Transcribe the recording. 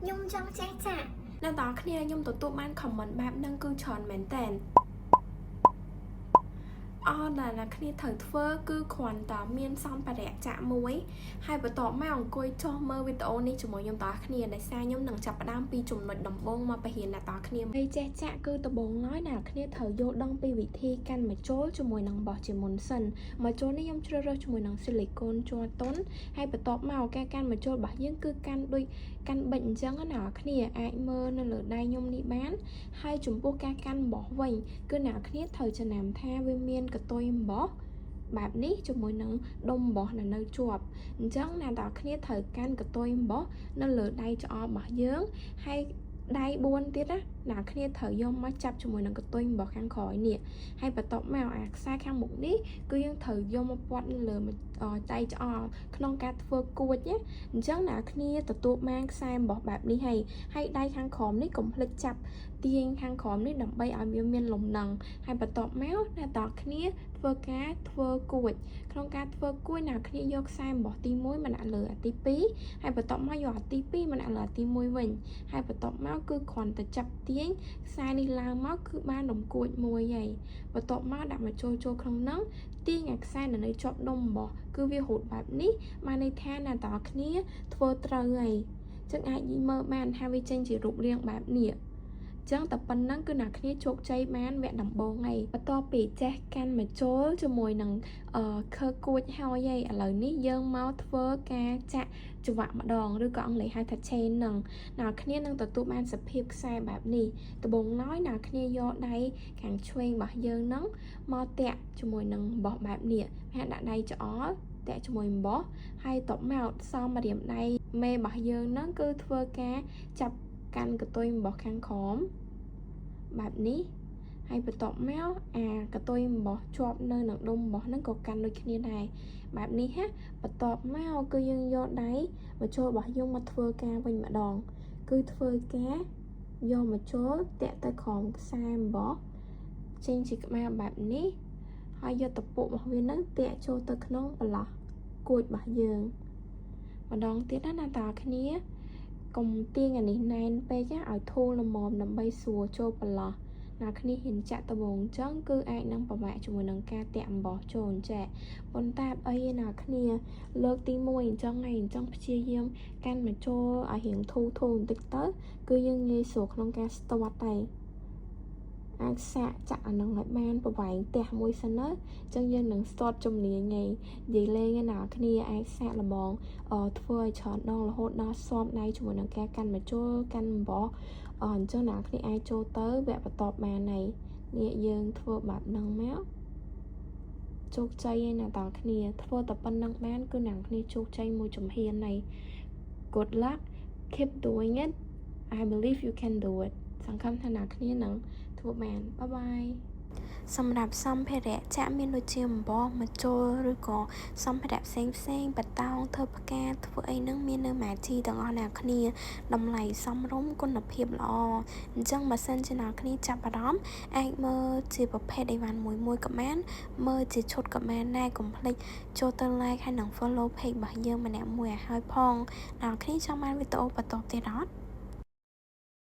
ខ្ញុំចង់ចេះចាក់ អ្នកទាំងអស់គ្នាខ្ញុំទទួលបាន comment បែបហ្នឹងគឺច្រើនមែនតើអរដែលអ្នកគ្នាត្រូវធ្វើគឺគ្រាន់តែមានសម្ភារៈចាក់មួយហើយបន្ទាប់មកអង្គុយចុះមើលវីដេអូនេះជាមួយខ្ញុំតើគ្នាដោយសារខ្ញុំនឹងចាប់ផ្ដើមពីចំណុចដំបូងមកបង្រៀនអ្នកតើគ្នាពេលចេះចាក់គឺដំបូងឡើយអ្នកគ្នាត្រូវយល់ដឹងពីវិធីកាន់ម្ជុលជាមួយនឹងបោះជាមុនសិនម្ជុលនេះខ្ញុំជ្រើសរើសជាមួយនឹងស៊ីលីកូនជ័រតុនហើយបន្ទាប់មកការកាន់ម្ជុលរបស់យើងគឺកាន់ដូចកាន់បិចអញ្ចឹងណាអ្នកគ្នាអាចមើលនៅលើដៃខ្ញុំនេះបាន ហើយចំពោះការកាន់អំបោះវិញគឺអ្នកគ្នាត្រូវចំណាំថាវាមានកតុយអំបោះបែបនេះជាមួយនឹងដុំអំបោះនៅនៅជាប់អញ្ចឹងអ្នកទាំងគ្នាត្រូវកាន់កតុយអំបោះនៅលើដៃច្អល់របស់យើងហើយដៃ4ទៀតណាអ្នកគ្នាត្រូវយកមកចាប់ជាមួយនឹងកតុយអំបោះខាងក្រោយនេះហើយបន្ទាប់មកអាខ្សែខាងមុខនេះគឺយើងត្រូវយកមកពាត់នៅលើដៃច្អល់ក្នុងការធ្វើគួចណាអញ្ចឹងអ្នកគ្នាទទួលបានខ្សែអំបោះបែបនេះហើយហើយដៃខាងក្រោមនេះកុំភ្លេចចាប់ទាញខាងក្រោមនេះដើម្បីឲ្យវាមានលំនឹងហើយបន្ទាប់មកអ្នកតគ្នាធ្វើការធ្វើគួចក្នុងការធ្វើគួចអ្នកគ្នាយកខ្សែអំបោះទី1មកដាក់លើអាទី2ហើយបន្ទាប់មកយកអាទី2មកដាក់លើអាទី1វិញហើយបន្ទាប់មកគឺគ្រាន់តែចាប់ទាញខ្សែនេះឡើងមកគឺបានរំគួចមួយហើយបន្ទាប់មកដាក់មកចូលចូលក្នុងហ្នឹងទាញអាខ្សែនៅនៅជាប់ដុំអំបោះគឺវារូតបែបនេះបានន័យថាអ្នកតគ្នាធ្វើត្រូវហើយចឹងអាចមើលបានថាវាចេញជារូបរាងបែបនេះចឹងតែប៉ុណ្ណឹងគឺអ្នកគ្នាជោគជ័យបានវគ្គដំបូងហើយបន្ទាប់ពីចេះកាន់មកចូលជាមួយនឹងអឺខើគួចហើយហើយឥឡូវនេះយើងមកធ្វើការចាក់ច្រវាក់ម្ដងឬក៏អង់គ្លេសហៅថា chain ហ្នឹងអ្នកគ្នានឹងទទួលបានសភាពខ្សែបែបនេះដំបូងឡើយអ្នកគ្នាយកដៃខាងឆ្វេងរបស់យើងហ្នឹងមកតាក់ជាមួយនឹងអំបោះបែបនេះហើយដាក់ដៃច្អល់តាក់ជាមួយអំបោះហើយតបមកសមម្រាមដៃមេរបស់យើងហ្នឹងគឺធ្វើការចាប់កាន់កតុយអំបោះខាងក្រោមបែបនេះហើយបន្ទាប់មកអាកតុយអំបោះជាប់នៅនឹងដុំអំបោះហ្នឹងក៏កាន់ដូចគ្នាដែរបែបនេះហ៎បន្ទាប់មកគឺយើងយកដៃមកចូលរបស់យើងមកធ្វើការវិញម្ដង គឺធ្វើការយកមកចូលតាក់ទៅក្រោមខ្សែអំបោះចេញជាក្បាលបែបនេះហើយយកតពុករបស់វានឹងតាក់ចូលទៅក្នុងប្រឡោះគួចរបស់យើងម្ដងទៀតណាណាតាគ្នាកុំទាញអានេះណែនពេកឲ្យធូរល្មមដើម្បីស្រួលចូលប្រឡោះណាគ្នាហ៊ានចាក់ដបងអញ្ចឹងគឺអាចនឹងប្រមាក់ជាមួយនឹងការតាក់អំបោះចូលអញ្ចឹងប៉ុន្តែអីណាគ្នាលើកទី1អញ្ចឹងហើយអញ្ចឹងព្យាយាមកាន់មកចូលឲ្យរៀងធូរធូរបន្តិចទៅគឺយើងងាយស្រួលក្នុងការស្ទាត់តែអាចសាកចាក់អានឹងឲ្យបានប្រវែងផ្ទះមួយសិនណាអញ្ចឹងយើងនឹងស្ទាត់ជំនាញឯងនិយាយលេងណាគ្នាអាចសាកល្បងអធ្វើឲ្យច្រើនដងរហូតដល់ស៊ាំដៃជាមួយនឹងការកាន់មកចូលកាន់អំបោះអញ្ចឹងអ្នកគ្នាអាចចូលទៅវគ្គបន្ទាប់បានហើយនេះយើងធ្វើបែបហ្នឹងមកជោគជ័យឯណាតើគ្នាធ្វើតែប៉ុណ្្នឹងបានគឺអ្នកគ្នាជោគជ័យមួយជំហានហើយ Good luck, keep doing it. I believe you can do it. សង្ឃឹមថាអ្នកគ្នានឹងធ្វើបាន bye bye. សម្រាប់សម្ភារៈចាក់មានដូចជាអំបោះម្ជុលឬក៏សម្ភារៈផ្សេងផ្សេងបតោងធ្វើផ្កាធ្វើអីហ្នឹងមាននៅម៉ាជីទាំងអស់អ្នកគ្នាតម្លៃសមរម្យគុណភាពល្អអញ្ចឹងបើសិនជាអ្នកគ្នាចាប់អារម្មណ៍អាចមើលជាប្រភេទអីវ៉ាន់មួយមួយក៏បានមើលជាឈុតក៏បានដែរកុំភ្លេចចូលទៅ like ហើយនិង follow page របស់យើងម្នាក់មួយឲ្យហើយផងអ្នកគ្នាចង់បានវីដេអូបន្តទៀតអត់?